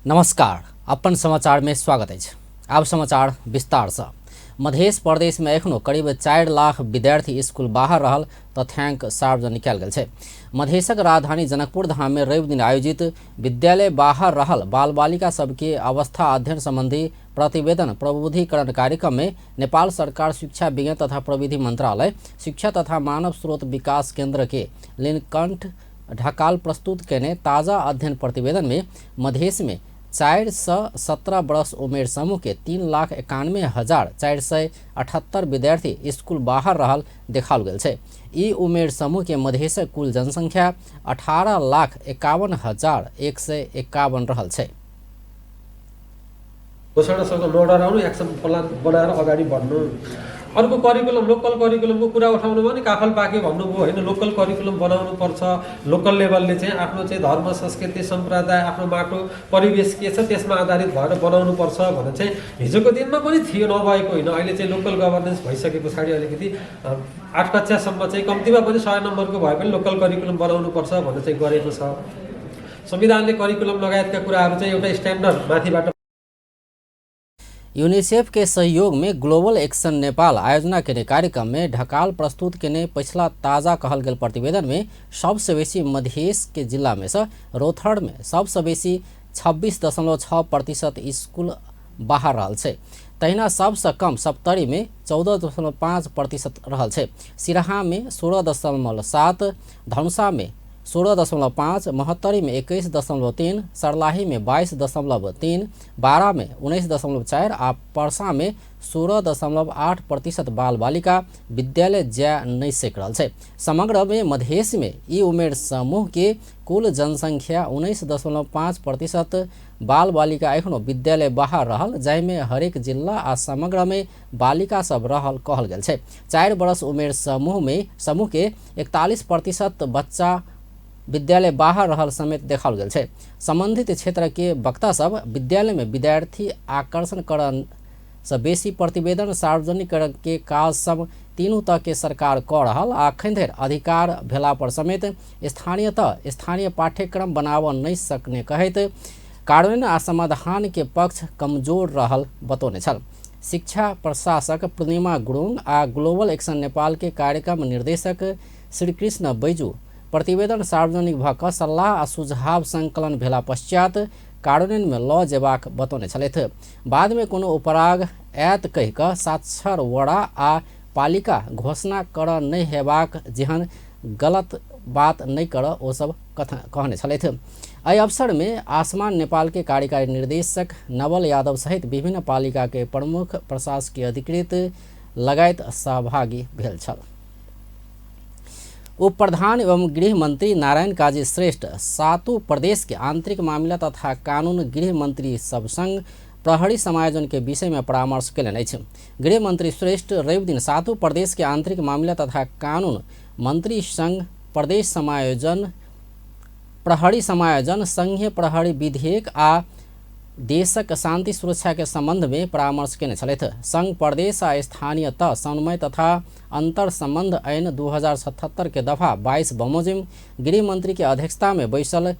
नमस्कार, अपन समाचार में स्वागत अछि। आब समाचार विस्तार से। मधेश प्रदेश में एखनो करीब 4 लाख विद्यार्थी स्कूल बाहर रहल तथ्यांक सार्वजनिक कयल गेल छै। मधेशक राजधानी जनकपुर धाम में रवि दिन आयोजित विद्यालय बाहर रहल बाल बालिका सबके अवस्था अध्ययन संबंधी प्रतिवेदन प्रबुद्धीकरण कार्यक्रम में नेपाल सरकार शिक्षा विज्ञान तथा प्रविधि मंत्रालय शिक्षा तथा मानव स्रोत विकास केंद्र के नीलकंठ ढकाल प्रस्तुत केने ताज़ा अध्ययन प्रतिवेदन में मधेश में 4 से 17 वर्ष उमेर समूह के 3,91,478 विद्यार्थी स्कूल बाहर रहल देखाओल गेल छै। ई उमेर समूह के मधेशक कुल जनसंख्या 18,51,151 रहल छै। घोषणासँग नडराउनु, एक्सन प्लान बनाएर अगाडि बढ्नु। अर्को करिकुलम, लोकल करिकुलमको कुरा उठाउनु भयो नि, काफल पाक्यो भन्नुभयो, होइन? लोकल करिकुलम बनाउनु पर्छ। लोकल लेभलले चाहिँ आफ्नो चाहिँ धर्म, संस्कृति, सम्प्रदाय, आफ्नो माटो, परिवेश के छ, त्यसमा आधारित भएर बनाउनु पर्छ भनेर चाहिँ हिजोको दिनमा पनि थियो, नभएको होइन। अहिले चाहिँ लोकल गभर्नेन्स भइसके पछाडि अलिकति 8 कक्षासम्म चाहिँ कम्तीमा पनि 100 नम्बरको भए पनि लोकल करिकुलम बनाउनु पर्छ भनेर चाहिँ गरेको छ। संविधानले करिकुलम लगायतका कुराहरू चाहिँ एउटा स्ट्यान्डर्ड माथिबाट यूनिसेफ के सहयोग में ग्लोबल एक्शन नेपाल आयोजना केने कार्यक्रम में ढकाल प्रस्तुत केने पिछला ताज़ा कहल गेल प्रतिवेदन में सबसे बेसी मधेश के जिला में से रौतहट में सबसे बेसी 26.6% स्कूल बाहर रहल छै। तहिना सबसँ कम सप्तरी में 14.5% रहल छै। सिराहा में 16.7, धनुषा में 16.5, महोत्तरी में 21.3, सर्लाही में 22.3, बारा में 19.4 आ परसा में 16.8% बाल बालिका विद्यालय जा नहीं सक रहल छै। समग्र में मधेश में ई उमेर समूह के कुल जनसंख्या 19.5% बाल बालिका एखनो विद्यालय बाहर रहल, जाहिमे हरेक जिल्ला आ समग्र में बालिका सब रहल कहल गेल छै। 4 वर्ष उमेर समूह में समूह के 41% बच्चा विद्यालय बाहर रहल समेत देखाओल गेल छै। संबंधित क्षेत्र के वक्ता सब विद्यालय में विद्यार्थी आकर्षण करन से बेसी प्रतिवेदन सार्वजनिक के काज सब तीनू तह के सरकार कऽ रहल आ अखन धरि अधिकार भेला पर समेत स्थानीय तह स्थानीय पाठ्यक्रम बनाबऽ नहि सकने कहैत कार्यान्वयन आ समाधान के पक्ष कमजोर रहल बतौने छल। शिक्षा प्रशासक पूर्णिमा गुरुङ आ ग्लोबल एक्शन नेपाल के कार्यक्रम निर्देशक श्रीकृष्ण बैजू प्रतिवेदन सार्वजनिक भऽ कऽ सल्लाह आ सुझाव संकलन भेला पश्चात कार्यान्वयनमे लऽ जेबाक बतौने छलथि। बादमे कोनो उपराग आयत कहि कऽ साक्षर वडा आ पालिका घोषणा करऽ नहि हेबाक जेहन गलत बात नहि करऽ ओसब कहने छलथि। एहि अवसरमे आसमान नेपाल के कार्यकारी निर्देशक नवल यादव सहित विभिन्न पालिका के प्रमुख, प्रशासकीय अधिकृत लगायत सहभागी भेल छल। उप प्रधान एवं गृह मंत्री नारायण काजी श्रेष्ठ सातों प्रदेश के आंतरिक मामिला तथा कानून गृह मंत्री सब संग प्रहरी समायोजन के विषय में परामर्श केलनि अछि। गृह मंत्री श्रेष्ठ रवि दिन सातों प्रदेश के आंतरिक मामिला तथा कानून मंत्री संग प्रदेश समायोजन, प्रहरी समायोजन, संघीय प्रहरी विधेयक आ देशक शांति सुरक्षा के संबंध में परामर्श केने छलथि। संघ प्रदेश आ स्थानीय तह समन्वय तथा अंतर संबंध ऐन 2077 के दफा 22 बमोजिम गृह मंत्री के अध्यक्षता में बैसल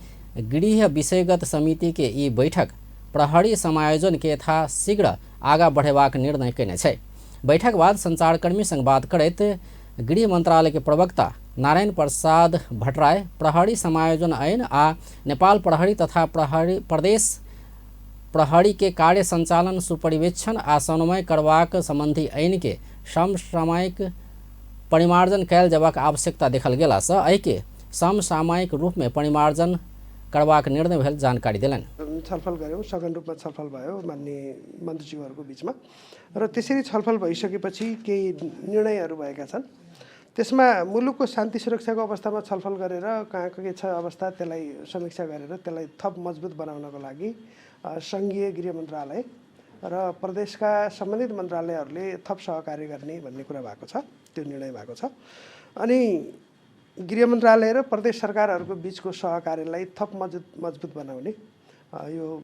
गृह विषयगत समिति के ई बैठक प्रहरी समायोजन के यथाशीघ्र आगा बढ़ेबाक निर्णय केने छै। बैठक बाद संचारकर्मी संग बात करैत गृह मंत्रालय के प्रवक्ता नारायण प्रसाद भट्टराई प्रहरी समायोजन ऐन आ नेपाल प्रहरी तथा प्रहरी प्रदेश प्रहरी के कार्य संचालन, सुपरिवेक्षण आ समन्वय करबाक संबंधी ऐन के समसामयिक परिमार्जन कयल जेबाक आवश्यकता देखल गेलासँ एहिके समसामयिक रूपमे परिमार्जन करबाक निर्णय भेल जानकारी देलनि। छलफल गऱ्यौँ, सघन रूपमा छलफल भयो माननीय मन्त्रीज्यूहरूको बिचमा र त्यसरी छलफल भइसकेपछि केही निर्णयहरू भएका छन्। त्यसमा मुलुकको शान्ति सुरक्षाको अवस्थामा छलफल गरेर कहाँ के छ अवस्था, त्यसलाई समीक्षा गरेर त्यसलाई थप मजबुत बनाउनको लागि सङ्घीय गृह मन्त्रालय र प्रदेशका सम्बन्धित मन्त्रालयहरूले थप सहकार्य गर्ने भन्ने कुरा भएको छ, त्यो निर्णय भएको छ। अनि गृह मन्त्रालय र प्रदेश सरकारहरूको बिचको सहकार्यलाई थप मजबुत मजबुत बनाउने यो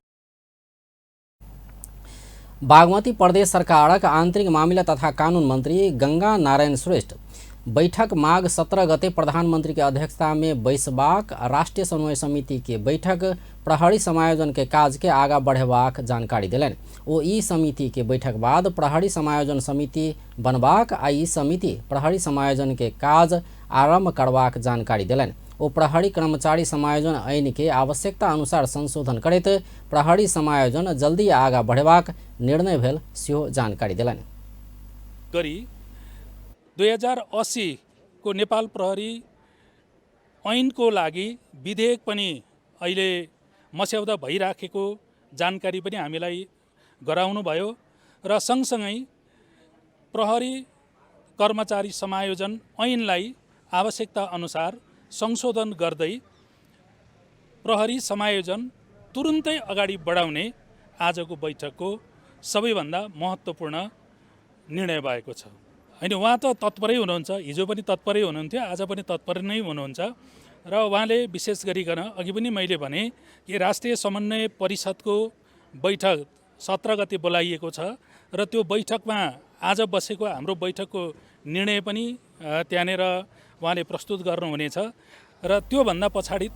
बागमती प्रदेश सरकारक आंतरिक मामिला तथा कानून मंत्री गंगा नारायण श्रेष्ठ बैठक माघ 17 गते प्रधानमंत्री के अध्यक्षता में बैसबाक राष्ट्रीय समन्वय समिति के बैठक प्रहरी समायोजन के काज के आगा बढ़ेबाक जानकारी देलनि। ओ ई समिति के बैठक बाद प्रहरी समायोजन समिति बनबाक आ ई समिति प्रहरी समायोजन के काज आरम्भ करबाक जानकारी देलनि। ओ प्रहरी कर्मचारी समायोजन ऐन के आवश्यकता अनुसार संशोधन करैत प्रहरी समायोजन जल्दी आगा बढ़ेबाक निर्णय भेल सेहो जानकारी देलनि। गरी 2080 को नेपाल प्रहरी ऐनको लागि विधेयक पनि अहिले मस्यौदा भइराखेको जानकारी पनि हामीलाई गराउनु भयो र सँगसँगै प्रहरी कर्मचारी समायोजन ऐनलाई आवश्यकता अनुसार संशोधन गर्दै प्रहरी समायोजन तुरुन्तै अगाडि बढाउने आजको बैठकको सबैभन्दा महत्त्वपूर्ण निर्णय भएको छ। हैन, उहाँ त तत्परै हुनुहुन्छ, हिजो पनि तत्परै हुनुहुन्थ्यो, आज पनि तत्पर नै हुनुहुन्छ र उहाँले विशेष गरिकन अघि पनि मैले भने कि राष्ट्रिय समन्वय परिषदको बैठक 17 गते बोलाइएको छ र त्यो बैठकमा आज बसेको हाम्रो बैठकको निर्णय पनि त्यहाँनिर उहाँले प्रस्तुत गर्नुहुनेछ र त्योभन्दा पछाडि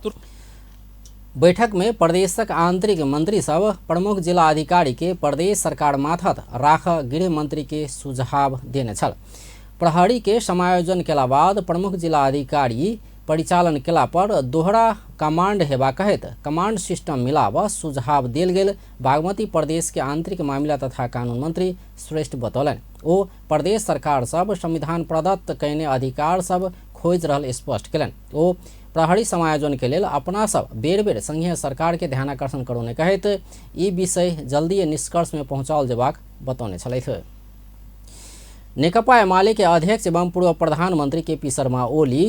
बैठक में प्रदेशक आंतरिक मंत्री सब प्रमुख जिला अधिकारी के प्रदेश सरकार माथत राख गृह मंत्री के सुझाव देने छल। प्रहरी के समायोजन केला बाद प्रमुख जिला अधिकारी परिचालन केला पर दोहरा कमांड हेबा कहैत कमांड सिस्टम मिलाब सुझाव देल गेल बागमती प्रदेश के आंतरिक मामिला तथा कानून मंत्री श्रेष्ठ बतौलनि। ओ प्रदेश सरकार सब संविधान प्रदत्त कयने अधिकार सब खोजि रहल स्पष्ट केलनि। ओ प्रहरी समायोजन के लेल अपना सब बेर बेर संघीय सरकार के ध्यानाकर्षण करौने कहैत ई विषय जल्दी निष्कर्ष में पहुँचाओल जेबाक बतौने छलथि। नेकपा एमाले के अध्यक्ष एवं पूर्व प्रधानमंत्री केपी शर्मा ओली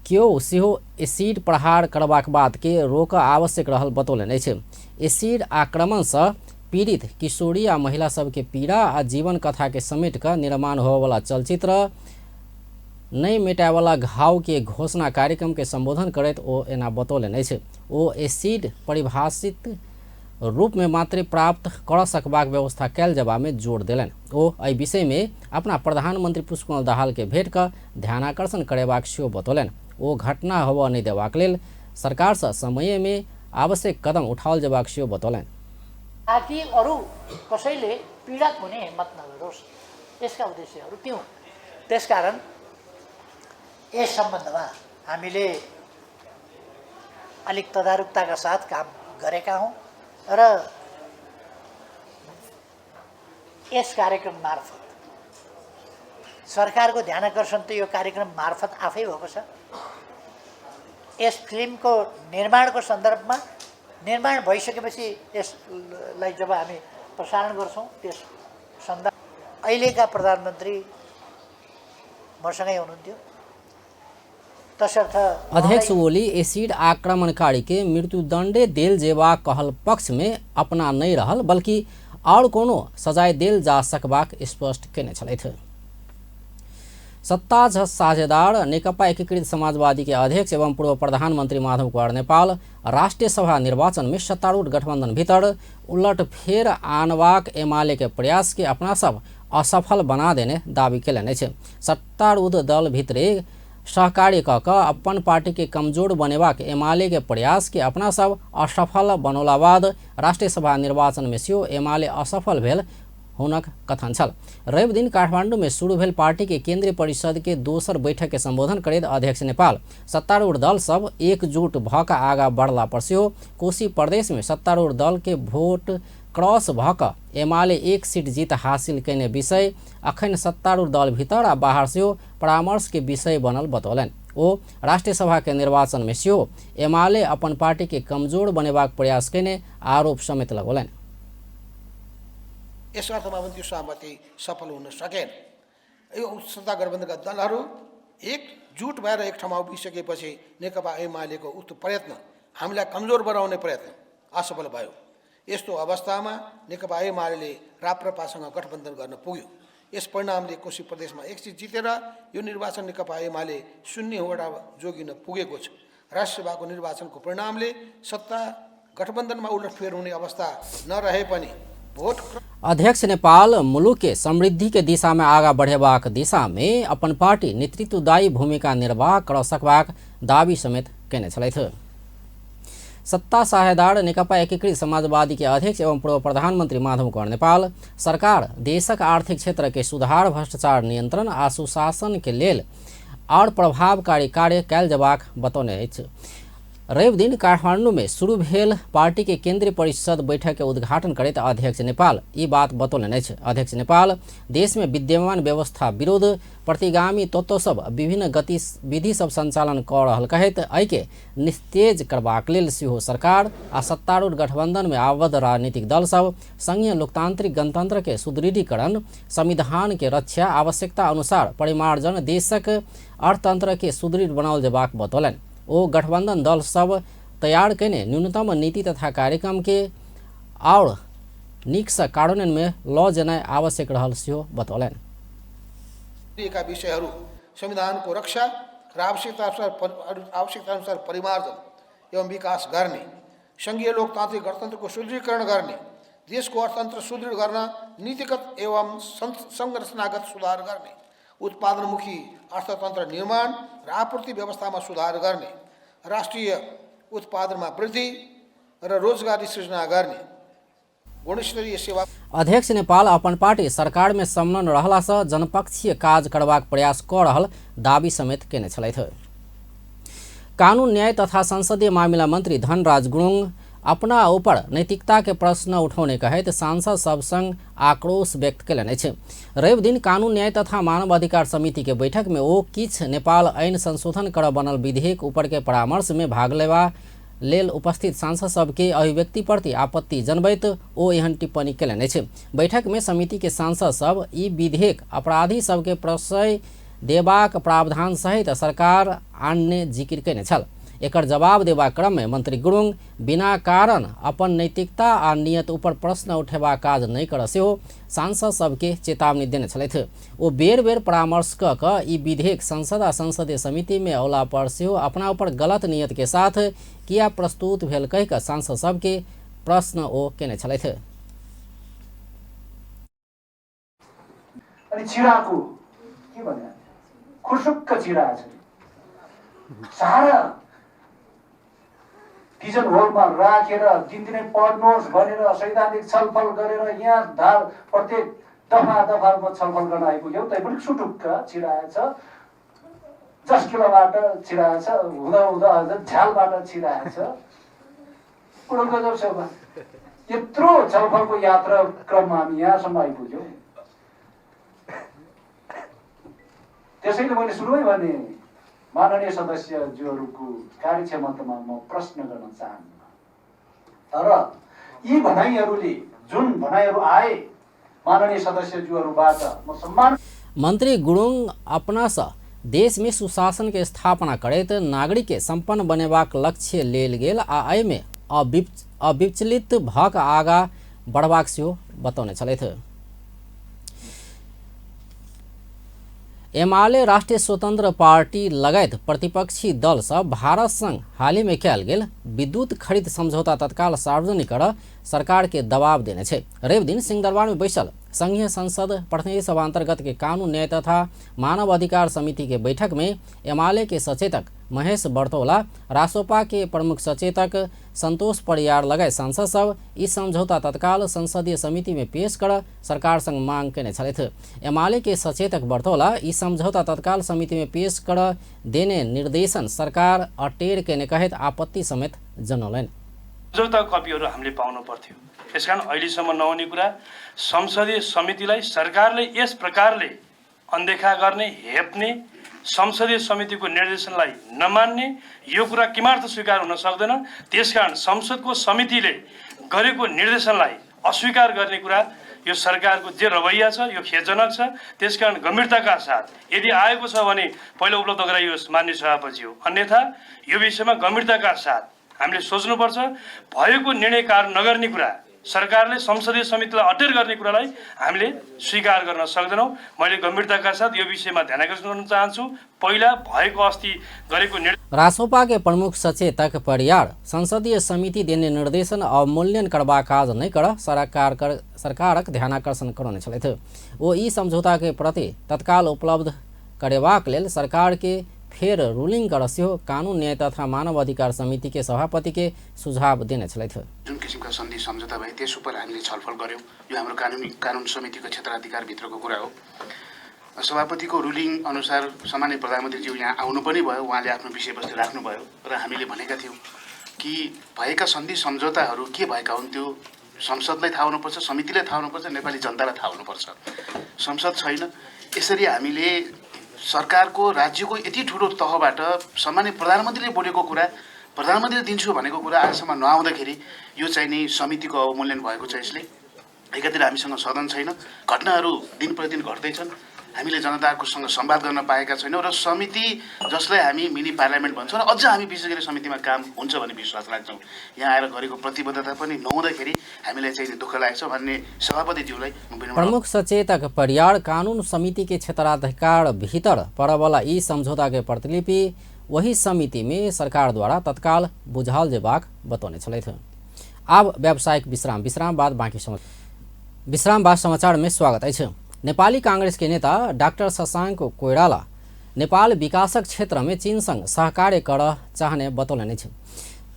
केओ सेहो एसिड प्रहार करबाक बात के रोक आवश्यक रहल बतौलनि अछि। एसिड आक्रमणसँ पीड़ित किशोरी आ महिला सबके पीड़ा आ जीवन कथा के समेट कऽ निर्माण होबयवला चलचित्र नहि मेटायवला घाव के घोषणा कार्यक्रम के संबोधन करैत ओ एना बतौलनि अछि। ओ एसिड परिभाषित रूप में मात्रे प्राप्त कर सकबाक व्यवस्था कयल जेबा में जोर देलनि। ओ एहि विषय में अपना प्रधानमंत्री पुष्पकमल दाहाल के भेंट कऽ ध्यानाकर्षण करेबाक सेहो बतौलनि। ओ घटना होबय नहि देबाक लेल सरकारसँ समय में आवश्यक कदम उठाओल जेबाक सेहो बतौलनि। ताकि अरू कसैले पीडा हुने हिम्मत नगरोस्, यसका उद्देश्यहरू त्यो हुन्। त्यसकारण यस सम्बन्धमा हामीले अलिक तदारुकताका साथ काम गरेका हौँ र यस कार्यक्रम मार्फत सरकारको ध्यानाकर्षण त यो कार्यक्रम मार्फत आफै भएको छ। यस फिल्मको निर्माणको सन्दर्भमा निर्माण भइसकेपछि यसलाई जब हामी प्रसारण गर्छौँ त्यस सन्दर्भ अहिलेका प्रधानमन्त्री मसँगै हुनुहुन्थ्यो। तसर्थ अध्यक्ष ओली एसिड आक्रमणकारी के मृत्युदंडे देल जेबाक कहल पक्ष में अपना नहीं रहल बल्कि और कोनो सजाय देल जा सकबाक स्पष्ट केने छलथि। सत्ता साझेदार नेकपा एकीकृत समाजवादी के अध्यक्ष एवं पूर्व प्रधानमंत्री माधव कुमार नेपाल राष्ट्रिय सभा निर्वाचन में सत्तारूढ़ गठबंधन भीतर उलट फेर आनबाक एमाले के प्रयास के अपना सब असफल बना देने दावी केलनि अछि। सत्तारूढ़ दल भीतरे सहकार्य कऽ कऽ अपन पार्टी के कमजोर बनेबाक एमाले के प्रयास के अपना सब असफल बनौला बाद राष्ट्रिय सभा निर्वाचन में सेहो एमाले असफल भेल हुनक कथन छल। रवि दिन काठमांडू में शुरू भेल पार्टी के केंद्रीय परिषद के दोसर बैठक के संबोधन करैत अध्यक्ष नेपाल सत्तारूढ़ दल सब एकजुट भऽ कऽ आगा बढ़ला पर सेहो कोशी प्रदेश में सत्तारूढ़ दल के वोट क्रॉस भऽ कऽ एमाले एक सीट जीत हासिल कयने विषय अखन सत्तारूढ़ दल भीतर आ बाहर सेहो परामर्श के विषय बनल बतौलनि। ओ राष्ट्रिय सभा के निर्वाचन में सेहो एमाले अपन पार्टी के कमजोर बनेबाक प्रयास कयने आरोप समेत लगौलनि। यस अर्थमा पनि त्यो सहमति सफल हुन सकेन। यो सत्ता गठबन्धनका दलहरू एकजुट भएर एक ठाउँमा उभिसकेपछि नेकपा एमालेको उक्त प्रयत्न हामीलाई कमजोर बनाउने प्रयत्न असफल भयो। यस्तो अवस्थामा नेकपा एमाले राप्रपासँग गठबन्धन गर्न पुग्यो। यस परिणामले कोशी प्रदेशमा एक सिट जितेर यो निर्वाचन नेकपा एमाले 0 वटा जोगिन पुगेको छ। राष्ट्रसभाको निर्वाचनको परिणामले सत्ता गठबन्धनमा उलटफेर हुने अवस्था नरहे पनि भोट अध्यक्ष नेपाल मुलुक के समृद्धि के दिशा में आगा बढ़ेबाक दिशा में अपन पार्टी नेतृत्वदायी भूमिका निर्वाह कर सकबाक दावी समेत केने छलथि। सत्ता साझेदार नेकपा एकीकृत समाजवादी के अध्यक्ष एवं पूर्व प्रधानमंत्री माधव कुमार नेपाल सरकार देशक आर्थिक क्षेत्र के सुधार, भ्रष्टाचार नियंत्रण आ सुशासन के लेल और प्रभावकारी कार्य कयल जेबाक बतौने अछि। रवि दिन काठमांडू में शुरू भेल पार्टी के केंद्रीय परिषद बैठक के उद्घाटन करैत अध्यक्ष नेपाल ई बात बतौलनि अछि। अध्यक्ष नेपाल देश में विद्यमान व्यवस्था विरुद्ध प्रतिगामी तत्व सब विभिन्न गतिविधि सब संचालन कऽ रहल कहैत एहिके निस्तेज करबाक लेल सेहो सरकार आ सत्तारूढ़ गठबंधन में आबद्ध राजनीतिक दल सब संघीय लोकतांत्रिक गणतंत्र के सुदृढ़ीकरण, संविधान के रक्षा, आवश्यकता अनुसार परिमार्जन, देशक अर्थतंत्र के सुदृढ़ बनाओल जेबाक बतौलनि। ओ गठबंधन दल सब तैयार कयने न्यूनतम नीति तथा कार्यक्रम के और नीकसँ कार्यान्वयन में लऽ जेनाइ आवश्यक रहल सेहो बतौलनि। का विषयहरू संविधानको रक्षा र आवश्यकताअनुसार परिमार्जन एवं विकास गर्ने, सङ्घीय लोकतान्त्रिक गणतन्त्रको सुदृढीकरण गर्ने, देशको अर्थतन्त्र सुदृढ गर्न नीतिगत एवं संरचनागत सुधार गर्ने, उत्पादनमुखी अर्थतन्त्र निर्माण र आपूर्ति व्यवस्थामा सुधार गर्ने, राष्ट्रिय उत्पादनमा वृद्धि र रोजगारी सृजना गर्ने, गुणस्तरीय सेवा। अध्यक्ष नेपाल अपन पार्टी सरकार में संलग्न रहलासँ जनपक्षीय काज करबाक प्रयास कऽ रहल दावी समेत केने छलथि। कानून न्याय तथा संसदीय मामिला मंत्री धनराज गुरुङ अपना ऊपर नैतिकता के प्रश्न उठौने कहैत सांसद सब संग आक्रोश व्यक्त केलनि अछि। रवि दिन कानून न्याय तथा मानव अधिकार समिति के बैठक में ओ किछु नेपाल ऐन संशोधन कर बनल विधेयक ऊपर के परामर्श में भाग लेबा लेल उपस्थित सांसद सबके अभिव्यक्ति प्रति आपत्ति जनबैत ओ एहन टिप्पणी केलनि अछि। बैठक में समिति के सांसद सब ई विधेयक अपराधी सबके प्रश्रय देबाक प्रावधान सहित सरकार आनने जिकिर केने छल। एकर जवाब देबाक क्रम में मंत्री गुरुङ बिना कारण अपन नैतिकता आ नियत ऊपर प्रश्न उठेबाक काज नहि कर सेहो सांसद सबके चेतावनी देने छलथि। ओ बेर बेर परामर्श कऽ कऽ ई विधेयक संसद आ संसदीय समिति में अयला पर सेहो अपना ऊपर गलत नियत के साथ किया प्रस्तुत भेल कहि कऽ सांसद सबके प्रश्न ओ केने छलथि। अनि चिराको के भने खुसुक्क चिरा छ, सारा डिजन होलमा राखेर दिनदिनै पढ्नुहोस् भनेर सैद्धान्तिक छलफल गरेर यहाँ धार प्रत्येक दफा दफामा छलफल गर्न आइपुग्यौँ, तैपनि सुटुक्क छिराएछ, जस्किलाबाट छिराएछ, हुँदा हुँदा झ्यालबाट छिराएछ। कुरो गजब छ। यत्रो छलफलको यात्रा क्रममा हामी यहाँसम्म आइपुग्यौँ। त्यसैले मैले सुरुमै भने माननीय सदस्यज्यूहरूको कार्यक्षमतामा म प्रश्न गर्न चाहन्न, तर यी भनाइहरूले जुन भनाइहरू आए माननीय सदस्यज्यूहरूबाट म सम्मान। मंत्री गुरुङ अपनासँ देश में सुशासन के स्थापना करैत नागरिक के संपन्न बनेबाक लक्ष्य लेल गेल आ एहिमे अविचलित भऽ कऽ आगा बढ़बाक सेहो बतौने छलथि। एमाले राष्ट्रिय स्वतंत्र पार्टी लगायत प्रतिपक्षी दल सब भारत संग हाल में कयल गेल विद्युत खरीद समझौता तत्काल सार्वजनिक कर सरकार के दबाव देने छै। रवि दिन सिंहदरबार में बैसल संघीय संसद प्रतिनिधि सभा अंतर्गत के कानून न्याय तथा मानव अधिकार समिति के बैठक में एमाले के सचेतक महेश बर्तौला, रासोपा के प्रमुख सचेतक संतोष परियार लगायत सांसद सब ई समझौता तत्काल संसदीय समिति में पेश कर सरकार संग मांग केने छलथि। एमाले के सचेतक बर्तौला ई समझौता तत्काल समिति में पेश कर देने निर्देशन सरकार अटेर केने कहैत आपत्ति समेत जनौलनि। सम्झौता कपीहरू हामीले पाउनु पर्थ्यो, त्यसकारण अहिलेसम्म नहुने कुरा संसदीय समितिलाई सरकारले यस प्रकारले अनदेखा गर्ने, हेप्ने, संसदीय समितिको निर्देशनलाई नमान्ने यो कुरा किमार्थ स्वीकार हुन सक्दैन। त्यसकारण संसदको समितिले गरेको निर्देशनलाई अस्वीकार गर्ने कुरा यो सरकारको जे रवैया छ यो खेदजनक छ। त्यसकारण गम्भीरताका साथ यदि आएको छ भने पहिलो उपलब्ध गराइयोस् माननीय सभापतिज्यू, अन्यथा यो विषयमा गम्भीरताका साथ हामीले सोच्नुपर्छ। भएको निर्णय कार्य नगर्ने कुरा सरकारले संसदीय समितिलाई अटेर गर्ने कुरालाई हामीले स्वीकार गर्न सक्दैनौँ। मैले गम्भीरताका साथ यो विषयमा ध्यान आकर्षण गर्न चाहन्छु। पहिला भएको अस्ति गरेको रासोपा के प्रमुख सचेतक परियार संसदीय समिति देने निर्देशन अवमूल्यन करबाक काज नहि कर सरकारक ध्यानाकर्षण करौने छलथि। ओ ई समझौता के प्रति तत्काल उपलब्ध करेबाक लेल सरकार के फेर रूलिंग कर सेहो कानून न्याय तथा मानव अधिकार समिति के सभापति के सुझाव देने छलथि। जुन किसिमका सन्धि सम्झौता भए त्यस उप हामीले छलफल गर्यौँ। यो हाम्रो कानुन समितिको क्षेत्राधिकारभित्रको कुरा हो। सभापतिको रुलिङ अनुसार सामान्य प्रधानमन्त्रीज्यू यहाँ आउनु पनि भयो, उहाँले आफ्नो विषयवस्तु राख्नुभयो र हामीले भनेका थियौँ कि भएका सन्धि सम्झौताहरू के भएका हुन् त्यो संसदलाई थाहा हुनुपर्छ, समितिलाई थाहा हुनुपर्छ, नेपाली जनतालाई थाहा हुनुपर्छ। संसद छैन। यसरी हामीले सरकारको राज्यको यति ठुलो तहबाट सामान्य प्रधानमन्त्रीले बोलेको कुरा, प्रधानमन्त्रीले दिन्छु भनेको कुरा आजसम्म नआउँदाखेरि यो चाहिँ नि समितिको अवमूल्यन भएको छ। यसले एकातिर हामीसँग सदन छैन, घटनाहरू दिन प्रतिदिन घट्दैछन्, हामीले जनताकोसँग संवाद गर्न पाएका छैनौँ र समिति जसलाई हामी मिनी पार्लियामेन्ट भन्छौँ र अझ हामी विशेष गरी समितिमा काम हुन्छ भन्ने विश्वास राख्छौँ, यहाँ आएर गरेको प्रतिबद्धता पनि नहुँदाखेरि हामीलाई चाहिँ दुःख लागेको छ भन्ने सभापतिज्यूलाई। प्रमुख सचेतक परियार कानून समिति के क्षेत्राधिकार भीतर पड़वाला ई समझौता के प्रतिलिपि वही समिति में सरकार द्वारा तत्काल बुझाल जेबाक बतौने छलथि। आब व्यावसायिक विश्राम, विश्राम बाद बाँकी समाचार। विश्राम बाद समाचार में स्वागत अछि। नेपाली कांग्रेस के नेता डाक्टर शशांक कोइराला नेपाल विकासक क्षेत्र में चीन संग सहकार्य कर चाहने बतौलनि अछि।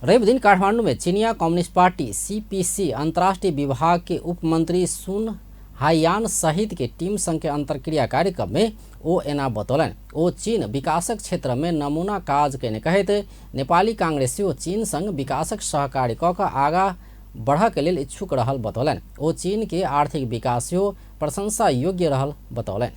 रवि दिन काठमांडू में चीनिया कम्युनिस्ट पार्टी सीपीसी अंतर्राष्ट्रीय विभाग के उपमंत्री सुन हायान सहित के टीम संग के अंतर्क्रिया कार्यक्रम में ओ एना बतौलनि। ओ चीन विकासक क्षेत्र में नमूना काज केने कहैत नेपाली कांग्रेस सेहो चीन संग विकासक सहकार्य कऽ कऽ आगा बढ़ के लेल इच्छुक रहल बतौलनि। ओ चीन के आर्थिक विकास सेहो प्रशंसा योग्य रहल बतौलनि।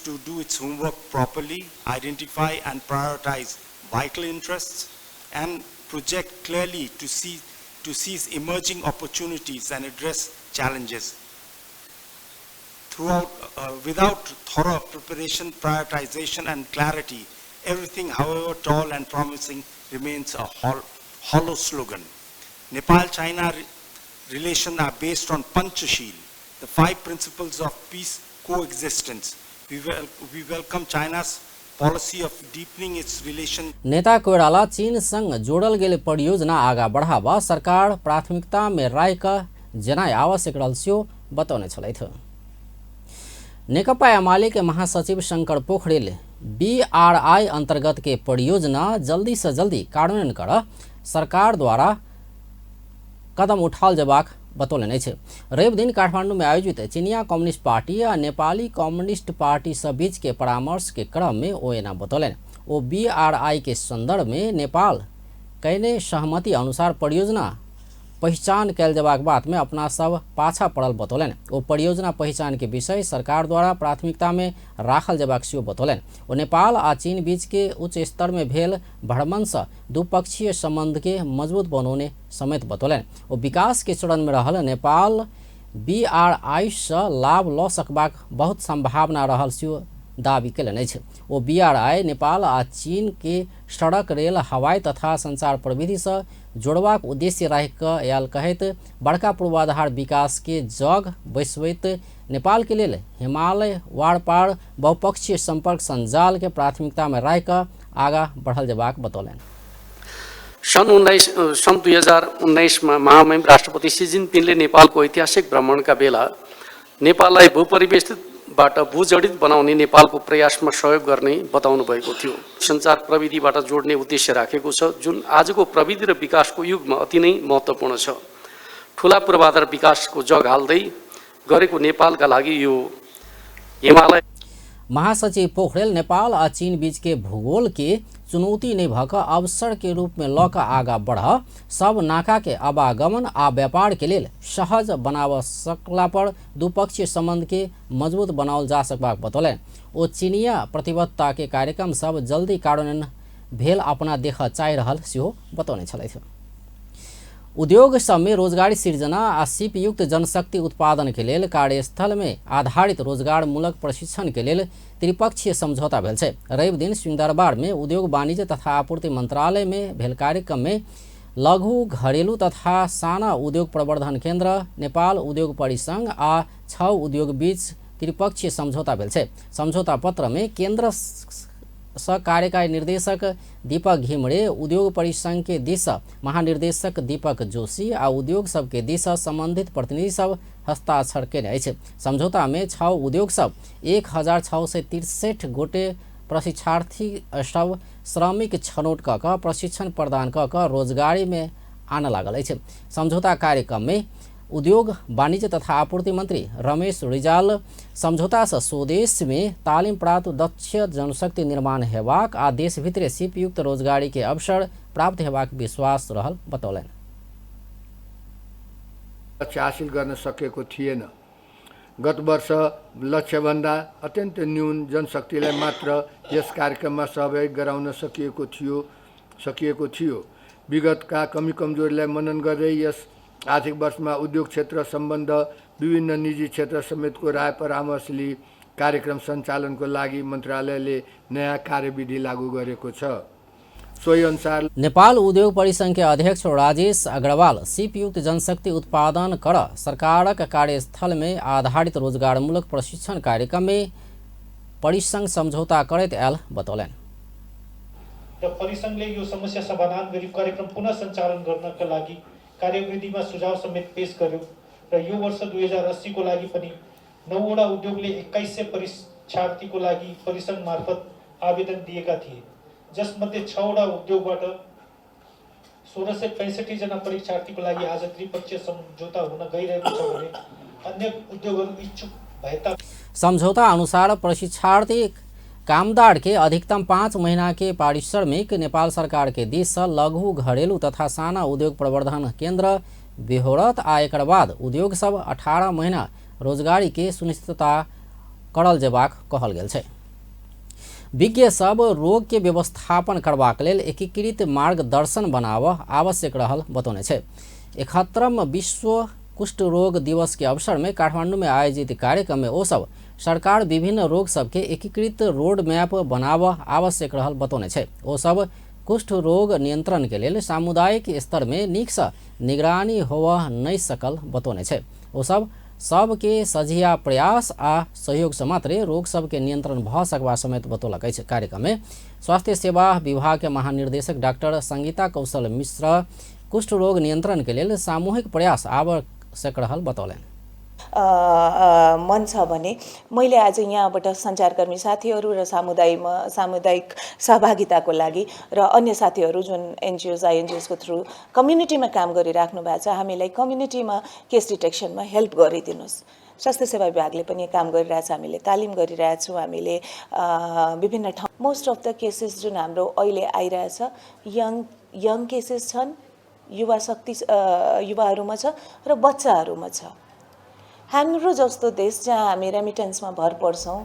To do its homework properly, identify and prioritize vital interests and project clearly to seize emerging opportunities and address challenges. Throughout, without thorough preparation, prioritization and clarity, everything, however tall and promising, remains a hollow slogan. Nepal-China relations are based on Panchasheel, the 5 principles of peace coexistence. We welcome China's policy of deepening its relation. नेता कोइराला चीन संग जोड़ल गेल परियोजना आगा बढ़ावा सरकार प्राथमिकता में राखि जेनाइ आवश्यक रहल सेहो बतौने छलथि। नेकपा एमाले के महासचिव शंकर पोखरेल बीआरआई अंतर्गत के परियोजना जल्दी से जल्दी कार्यान्वयन कर सरकार द्वारा कदम उठाल जेबाक बतौलनि अछि। रवि दिन काठमांडू में आयोजित चीनिया कम्युनिस्ट पार्टी आ नेपाली कम्युनिस्ट पार्टी सब बीच के परामर्श के क्रम में ओ एना बतौलनि। ओ बीआरआई के संदर्भ में नेपाल कयने सहमति अनुसार परियोजना पहिचान कयल जेबाक बात में अपना सब पाछा पड़ल बतौलनि। ओ परियोजना पहिचान के विषय सरकार द्वारा प्राथमिकता में राखल जेबाक सेहो बतौलनि। ओ नेपाल आ चीन बीच के उच्च स्तर में भेल भ्रमण से द्विपक्षीय संबंध के मजबूत बनौने समेत बतौलनि। ओ विकास के चरण में रहल नेपाल बीआरआई से लाभ लऽ सकबाक बहुत संभावना रहल सेहो दावी कयलनि अछि। ओ बीआरआई नेपाल आ चीन के सड़क, रेल, हवाई तथा संचार प्रविधि से जोड़बाक उद्देश्य राखि कऽ आयल कहैत बड़का पूर्वाधार विकास के जग बैसबैत नेपाल के लेल हिमालय वारपार बहुपक्षीय संपर्क संजाल के प्राथमिकता में राखि कऽ आगा बढ़ल जेबाक बतौलनि। सन् 2019 मा महामहिम राष्ट्रपति सी जिनपिङले नेपालको ऐतिहासिक भ्रमणका बेला नेपाललाई भूपरिवेष्टितबाट भूजडित बनाउने नेपालको प्रयासमा सहयोग गर्ने बताउनु भएको थियो। सञ्चार प्रविधिबाट जोड्ने उद्देश्य राखेको छ, जुन आजको प्रविधि र विकासको युगमा अति नै महत्त्वपूर्ण छ। ठुला पूर्वाधार विकासको जग हाल्दै गरेको नेपालका लागि यो हिमालय। महासचिव पोखरेल नेपाल आ चीन बीच के भूगोल के चुनौती नहीं भक अवसर के रूप में लऽ कऽ आगा बढ़ सब नाका के आवागमन आ व्यापार के लेल सहज बनाव सकला पर द्विपक्षीय संबंध के मजबूत बनाओल जा सकबाक बतौलनि। ओ चीनिया प्रतिबद्धता के कार्यक्रम सब जल्दी कार्यान्वयन भेल अपना देखऽ चाहि रहल सेहो बतौने छलथि। उद्योग सब में रोजगारी सिर्जना आ सीपयुक्त जनशक्ति उत्पादन के लेल कार्यस्थल में आधारित रोजगारमूलक प्रशिक्षण के लेल त्रिपक्षीय समझौता भेल छै। रवि दिन सिंहदरबार में उद्योग वाणिज्य तथा आपूर्ति मंत्रालय में भेल कार्यक्रम में लघु घरेलु तथा साना उद्योग प्रवर्धन केन्द्र, नेपाल उद्योग परिसंघ आ 6 उद्योग बीच त्रिपक्षीय सम्झौता भेल छै। सम्झौता पत्र में केन्द्र स कार्यकारी निर्देशक दीपक घिमरे, उद्योग परिसंघ के दिस महानिर्देशक दीपक जोशी आ उद्योग सब के दिस संबंधित प्रतिनिधि सब हस्ताक्षर केने अछि। सम्झौता में 6 उद्योग सब 1663 गोटे प्रशिक्षार्थी सब श्रमिक छनौट क क प्रशिक्षण प्रदान क क रोजगारी में आन लागल अछि। सम्झौता कार्यक्रम में उद्योग वाणिज्य तथा आपूर्ति मंत्री रमेश रिजाल सम्झौता से स्वदेश में तालिम प्राप्त दक्ष जनशक्ति निर्माण हेबाक आ देश भितरे सिपयुक्त रोजगारी के अवसर प्राप्त हेबाक विश्वास रहल बतौलनि। लक्ष्य हासिल गर्न सकेको थिएन। गत वर्ष लक्ष्यभन्दा अत्यन्त न्यून जनशक्तिलाई मात्र यस कार्यक्रममा सहभागी गराउन सकिएको थियो। विगतका कमी कमजोरीलाई मनन गर्दै यस आर्थिक वर्षमा उद्योग क्षेत्र सम्बन्ध विभिन्न निजी क्षेत्र समेतको राय परामर्श लिई कार्यक्रम सञ्चालनको लागि मन्त्रालयले नयाँ कार्यविधि लागू गरेको छ। सोही अनुसार नेपाल उद्योग परिसंघ के अध्यक्ष राजेश अग्रवाल सिपयुक्त जनशक्ति उत्पादन कर सरकारक कार्यस्थल में आधारित रोजगारमूलक प्रशिक्षण कार्यक्रम में परिसंघ सम्झौता करैत आयल बतौलनि। र परिसंघले यो समस्या समाधान गरी कार्यक्रम पुनः सञ्चालन गर्नका लागि कार्यविधिमा सुझाव समेत पेश गर्यो र यो वर्ष 2080 को लागि पनि 9वटा उद्योगले 2100 परीक्षार्थीको लागि परिसंघ मार्फत आवेदन दिएका थिए, जसमध्ये 6वटा उद्योगबाट 1665 जना परीक्षार्थीको लागि आज त्रिपक्षीय सम्झौता हुन गइरहेको छ भने अन्य उद्योगहरू इच्छुक भए तापनि सम्झौता अनुसार प्रशिक्षार्थी कामदार के अधिकतम 5 महीना के पारिश्रमिक नेपाल सरकार के दिस से लघु घरेलू तथा साना उद्योग प्रवर्धन केंद्र बिहोरत आ एकर बाद उद्योग सब 18 महीना रोजगारी के सुनिश्चितता करल जेबाक कहल गेल छै। विज्ञ सब रोग के व्यवस्थापन करबाक लेल एकीकृत मार्गदर्शन बनाव आवश्यक रहल बतौने छै। 71 विश्व कुष्ठ रोग दिवस के अवसर में काठमांडू में आयोजित कार्यक्रम में ओ सब सरकार विभिन्न रोग सबके एकीकृत रोड मैप बनाव आवश्यक रहल बतौने छै। ओ सब कुष्ठ रोग नियंत्रण के लेल सामुदायिक स्तर में नीक से निगरानी होव नहीं सकल बतौने छै। ओ सब सबके सझिया प्रयास आ सहयोग से मात्रे रोग सबके नियंत्रण भ सकबा समेत बतौलक अछि। कार्यक्रम में स्वास्थ्य सेवा विभाग के महानिर्देशक डॉक्टर संगीता कौशल मिश्र कुष्ठ रोग नियंत्रण के लेल सामूहिक प्रयास आवश्यक रहल बतौलनि। मन छ भने मैले आज यहाँबाट सञ्चारकर्मी साथीहरू र समुदायमा सामुदायिक सहभागिताको लागि र अन्य साथीहरू जुन एनजिओज आइएनजिओजको थ्रु कम्युनिटीमा काम गरिराख्नु भएको छ, हामीलाई कम्युनिटीमा केस डिटेक्सनमा हेल्प गरिदिनुहोस्। स्वास्थ्य सेवा विभागले पनि काम गरिरहेछ, हामीले तालिम गरिरहेछौँ, हामीले विभिन्न ठाउँ मोस्ट अफ the cases जुन हाम्रो अहिले आइरहेछ यङ केसेस छन्, युवा शक्ति युवाहरूमा छ र बच्चाहरूमा छ। हाम्रो जस्तो देश जहाँ हामी रेमिटेन्समा भर पर्छौँ।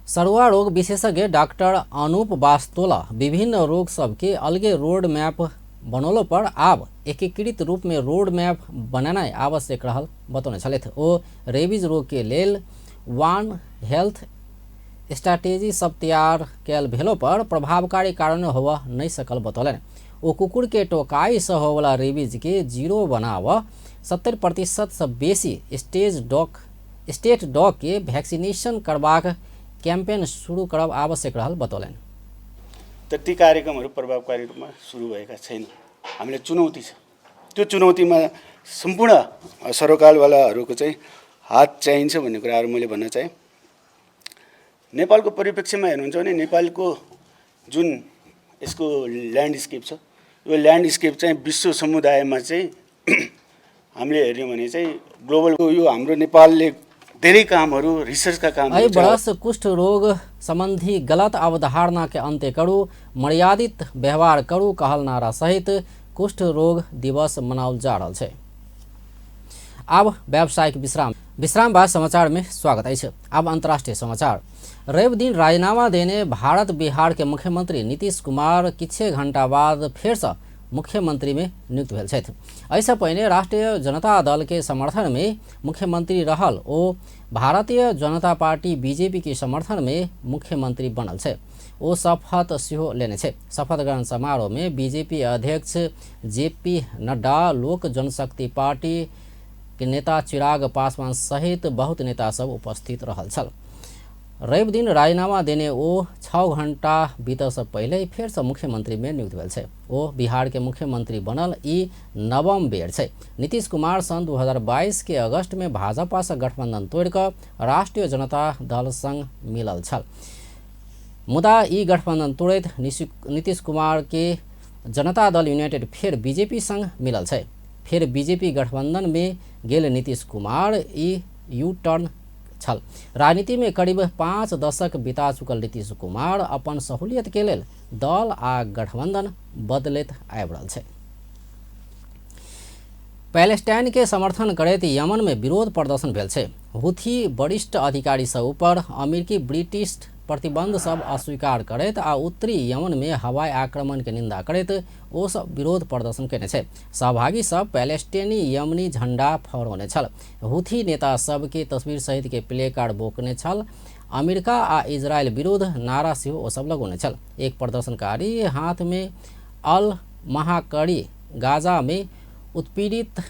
सरुआ रोग विशेषज्ञ डाक्टर अनूप बास्तोला विभिन्न रोग सबके अलगे रोड मैप बनौलो पर आब एकीकृत रूप में रोड मैप बनेनाइ आवश्यक रहल बतौने छलथि। ओ रेबीज रोग के लेल वन हेल्थ स्ट्रैटेजी सब तैयार कयल भेलो पर प्रभावकारी कार्यान्वयन होबऽ नहि सकल बतौलनि। ओ कुकुर के टोकाई से होवला रेबीज के जीरो बनाव 70% से बेसी स्टेट डॉग के वैक्सीनेशन करबाक कैंपेन शुरू करब आवश्यक रहल बतौलनि। त ती कार्यक्रमहरू प्रभावकारी रूपमा सुरु भएका छैन। हामीलाई चुनौती छ, त्यो चुनौतीमा सम्पूर्ण सरोकारवालाहरूको चाहिँ हात चाहिन्छ भन्ने कुराहरू मैले भन्न चाहेँ। नेपालको परिप्रेक्ष्यमा हेर्नुहुन्छ भने नेपालको जुन यसको ल्यान्डस्केप छ, यो ल्यान्डस्केप चाहिँ विश्व समुदायमा चाहिँ हामीले हेऱ्यौँ भने चाहिँ ग्लोबल यो हाम्रो नेपालले धेरै कामहरू रिसर्चका कामहरू एहि बरस कुष्ठ रोग संबंधी गलत अवधारणा के अंत्य करू, मर्यादित व्यवहार करू कहल नारा सहित कुष्ठ रोग दिवस मनाओल जा रहल छै। अब व्यावसायिक विश्राम विश्राम बाद समाचार में स्वागत अछि। अब अंतर्राष्ट्रीय समाचार। रवि दिन राजीनामा देने भारत बिहार के मुख्यमंत्री नीतीश कुमार किछे घंटा बाद फेर से मुख्यमंत्री में नियुक्त भेल छथि। एहिसँ पहिने राष्ट्रीय जनता दल के समर्थन में मुख्यमंत्री रहल ओ भारतीय जनता पार्टी बीजेपी के समर्थन में मुख्यमंत्री बनल छै। ओ शपथ सेहो लेने छै। शपथ ग्रहण समारोह में बीजेपी अध्यक्ष जेपी नड्डा, लोक जनशक्ति पार्टी के नेता चिराग पासवान सहित बहुत नेता सब उपस्थित रहल छल। रवि दिन राजीनामा देने ओ 6 घंटा बीतऽ से पहिले फेर से मुख्यमंत्री में नियुक्त भेल छै। ओ बिहार के मुख्यमंत्री बनल ई नवम बेर छै। नीतीश कुमार सन 2022 के अगस्त में भाजपा से गठबंधन तोड़ि कऽ राष्ट्रीय जनता दल संग मिलल छल। मुदा ई गठबंधन तोड़ैत नीतीश कुमार के जनता दल यूनाइटेड फेर बीजेपी संग मिलल छै। फेर बीजेपी गठबंधन में गेल Nitish Kumar E U turn छल। राजनीति में करीब 5 दशक बिता चुकल नीतीश कुमार अपन सहूलियत के लेल दल आ गठबंधन बदलैत आबि रहल छै। पैलेस्टाइन के समर्थन करैत यमन में विरोध प्रदर्शन भेल छै। हुथी वरिष्ठ अधिकारी सब ऊपर अमेरिकी ब्रिटिश प्रतिबंध सब अस्वीकार करैत आ उत्तरी यमन में हवाई आक्रमण के निंदा करैत ओ सब विरोध प्रदर्शन केने छै। सहभागी सब पैलेस्टीनी यमनी झंडा फहरौने छल। हुथी नेता सब के तस्वीर सहित के प्ले कार्ड बोकने छल। अमेरिका आ इजरायल विरुद्ध नारा सेहो ओ सब लगौने छल। एक प्रदर्शनकारी हाथ में अल महाकरी गाजा में उत्पीड़ित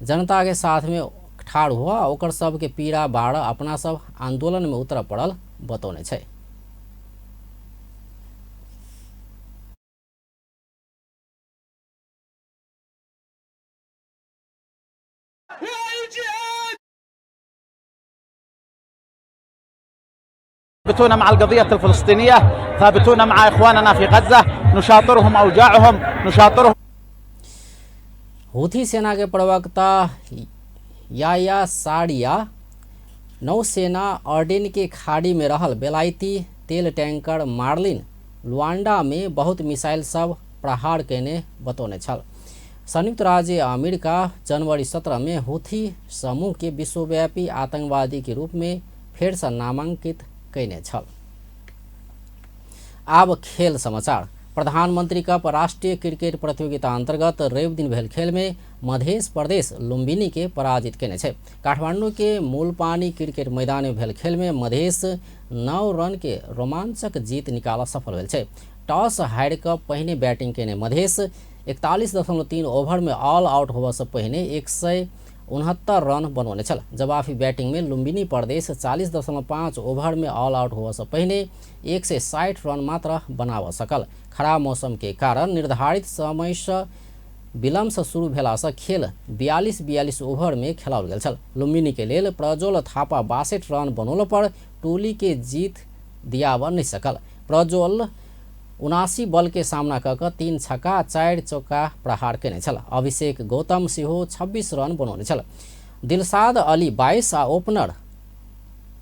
जनता के साथ में ठाढ़ हुआ ओकर सब के पीड़ा बाढ़ अपना सब आंदोलन में उतर पड़ल बतौने छै। ثابتون مع القضية الفلسطينية، ثابتون مع إخواننا في غزة، نشاطرهم أوجاعهم، نشاطرهم। हुथी सेना के प्रवक्ता याया सारिया नौसेना अर्डेन के खाड़ी में रहल बेलायती तेल टैंकर मार्लिन लुआंडा में बहुत मिसाइल सब प्रहार केने बतौने छल। संयुक्त राज्य अमेरिका जनवरी 17 में हुथी समूह के विश्वव्यापी आतंकवादी के रूप में फेर से नामांकित कयने छल। आब खेल समाचार। प्रधानमंत्री कप राष्ट्रीय क्रिकेट प्रतियोगिता अंतर्गत रवि दिन भेल खेल में मध्य प्रदेश लुम्बिनी के पराजित केने छै। काठमांडू के मूलपानी क्रिकेट मैदान में भेल खेल में मधेश 9 रन के रोमांचक जीत निकाल सफल भेल छै। टॉस हारि कऽ पहिने बैटिंग केने मधेश 41.3 ओवर में ऑल आउट होबऽ से पहिने 169 रन बनौने छल। जवाफी बैटिंग में लुम्बिनी प्रदेश 40.5 ओवर में ऑल आउट होबऽ से पहिने 160 रन मात्र बनाबऽ सकल। खराब मौसम के कारण निर्धारित समय से विलम्ब से शुरू भेला से खेल 42-42 ओवर में खेलाओल गेल छल। लुम्बिनी के लेल प्रज्वल थापा 62 रन बनौला पर टोली के जीत दियाबऽ नहि सकल। प्रज्वल 79 बल के सामना कऽ कऽ 3 छक्का 4 चौका प्रहार केने छल। अभिषेक गौतम सेहो 26 रन बनौने छल। दिलशाद अली 22 आ ओपनर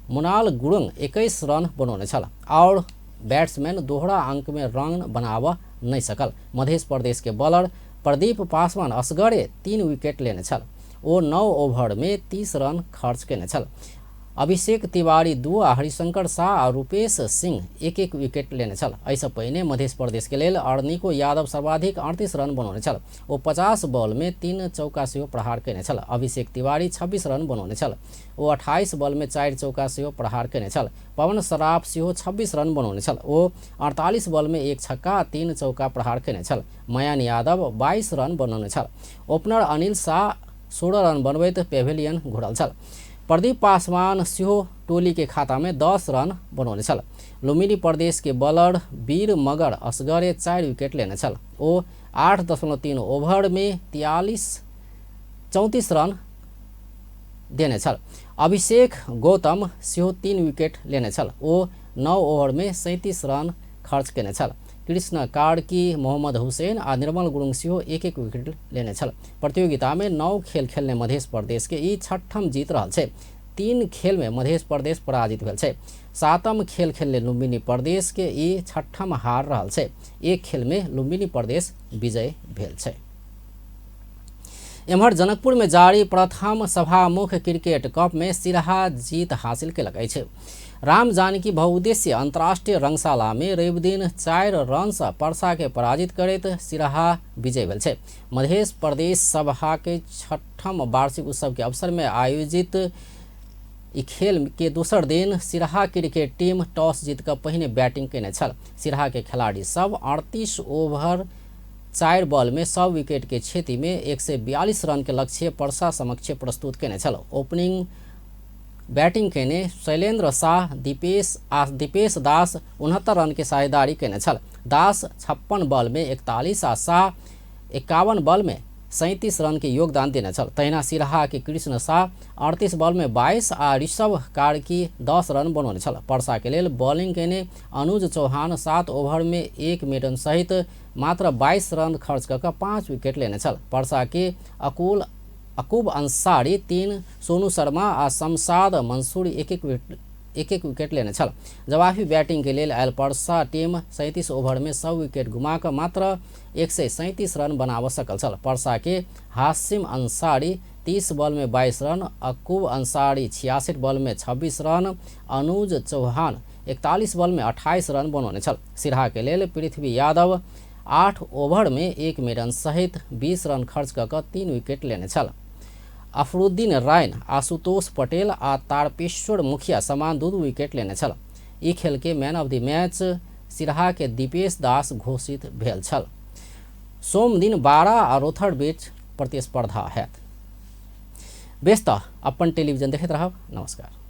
मुनाल गुरुङ 21 रन बनौने छल और बैट्समैन दोहरा अंक में रन बनाबऽ नहि सकल। मध्य प्रदेश के बॉलर प्रदीप पासवान असगरे 3 विकेट लेने छल। ओ 9 ओवर में 30 रन खर्च केने छल। अभिषेक तिवारी 2 आ हरिशंकर शाह आ रूपेश सिंह 1-1 विकेट लेने छल। एहिसँ पहिने मध्य प्रदेश के लेल अर्निको यादव सर्वाधिक 38 रन बनौने छल। ओ 50 बॉल में 3 चौका सेहो प्रहार केने छल। अभिषेक तिवारी 26 रन बनौने छल। ओ 28 बॉल में 4 चौका सेहो प्रहार केने छल। पवन सराफ सेहो 26 रन बनौने छल। ओ 48 बॉल में 1 छक्का 3 चौका प्रहार केने छल। मयान यादव 22 रन बनौने छल। ओपनर अनिल शाह 16 रन बनबैत पेवेलियन घुरल छल। प्रदीप पासवान सेहो टोली के खाता में 10 रन बनौने छल। लुम्बिनी प्रदेश के बॉलर वीर मगर असगरे 4 विकेट लेने छल। ओ 8.3 ओवर में 34 रन देने छल। अभिषेक गौतम सेहो 3 विकेट लेने छल। ओ 9 ओवर में 37 रन खर्च केने छल। कृष्ण कार्की, मोहम्मद हुसैन आ निर्मल गुरुङ सेहो 1-1 विकेट लेने छल। प्रतियोगिता में 9 खेल खेलने मध्य प्रदेश के ई छठम जीत रहल छै। 3 खेल में मध्य प्रदेश पराजित भेल छै। 7म खेल खेलने लुम्बिनी प्रदेश के ई छठम हार रहल छै। 1 खेल में लुम्बिनी प्रदेश विजय भेल छै। एम्हर जनकपुर में जारी प्रथम सभामुख क्रिकेट कप में सिरहा जीत हासिल केलक अछि। राम जानकी बहुउद्देशीय अंतर्राष्ट्रीय रंगशाला में रवि दिन 4 रन से परसा के पराजित करैत सिरहा विजय भेल छै। मध्य प्रदेश सभा के छठम वार्षिक उत्सव के अवसर में आयोजित ई खेल के दोसर दिन सिरहा क्रिकेट टीम टॉस जीत कऽ पहिने बैटिंग केने छल। सिरहा के खिलाड़ी सब 38 ओवर 4 बॉल में सब विकेट के क्षति में 142 रन के लक्ष्य पर्सा समक्ष प्रस्तुत केने छल। ओपनिंग बैटिंग केने शैलेंद्र शाह दीपेश दास 69 रन के साझेदारी केने छल। दास 56 बॉल में 41 आ शाह 51 बॉल में 37 रन के योगदान देने छल। तहिना सिरहा के कृष्ण शाह 38 बॉल में 22 आ ऋषभ कार्की 10 रन बनौने छल। पर्सा के लेल बॉलिंग केने अनुज चौहान 7 ओवर में 1 मेडन सहित मात्र 22 रन खर्च कऽ 5 विकेट लेने छल। पर्सा के अकूब अंसारी 3, सोनू शर्मा आ शमशाद मंसूरी एक एक विकेट लेने छल। जवाफी बैटिंग के लेल आयल पर्सा टीम 37 ओवर में सब विकेट गुमा कऽ मात्र 137 रन बनाबऽ सकल छल। पर्सा के हासिम अंसारी 30 बॉल में 22 रन, अकूब अंसारी 66 बॉल में 26 रन, अनुज चौहान 41 बॉल में 28 रन बनौने छल। सिरहा के लेल पृथ्वी यादव 8 ओवर में 1 मेडन सहित 20 रन खर्च कऽ 3 विकेट लेने छल। अफरुद्दीन रायन, आशुतोष पटेल आ तारकेश्वर मुखिया समान 2 विकेट लेने छल। ई खेल के man of the match Siraha के दीपेश दास घोषित भेल छल। सोम दिन 12 आ रोथड़ बीच प्रतिस्पर्धा हैत। बेस त अपन टेलीविजन देखैत रहब। नमस्कार।